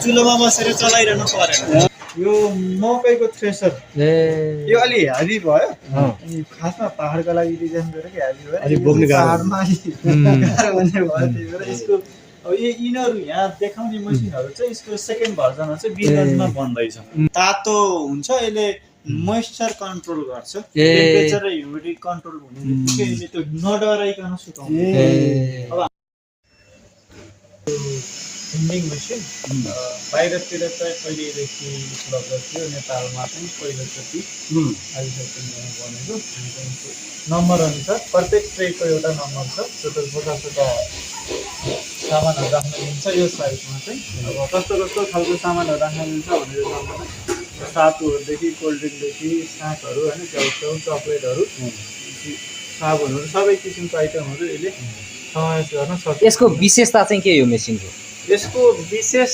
चुलोमा बसेर चलाइरहनु परेन। यो मकैको थ्रेसर यो अलि हेभी भयो। अनि खासमा पहाडको लागि डिजाइन गरेको हेभी भयो। अलि बोक्ने गाह्रो पहाडमा गाह्रो हुने भयो, त्यही भएर यसको अब यिनीहरू यहाँ देखाउने मसिनहरू चाहिँ यसको सेकेन्ड भर्जनमा चाहिँ बिजनेसमा बन्दैछ। तातो हुन्छ, यसले मोइस्चर कन्ट्रोल गर्छ, टेम्परेचर र ह्युमिडिटी कन्ट्रोल हुने बित्तिकै यसले त्यो नडराइकन सुकाउँछ। अब हिन्डिङ मेसिन बाहिरतिर चाहिँ पहिलेदेखि उपलब्ध थियो, नेपालमा चाहिँ पहिलोचोटि आइसकेको बनेको। नम्बर अनुसार प्रत्येक ट्रेको एउटा नम्बर छ, छोटा छोटा सामानहरू राख्न मिल्छ। यो साइडमा चाहिँ अब कस्तो कस्तो खालको सामानहरू राख्न मिल्छ भनेर नम्बर सातुहरूदेखि कोल्ड ड्रिङ्कदेखि स्न्याकहरू होइन, च्याउच्याउ चक्लेटहरू साबुनहरू सबै किसिमको आइटमहरू यसले समावेश गर्न सक्छ। यसको विशेषता चाहिँ के हो मेसिनको? यसको विशेष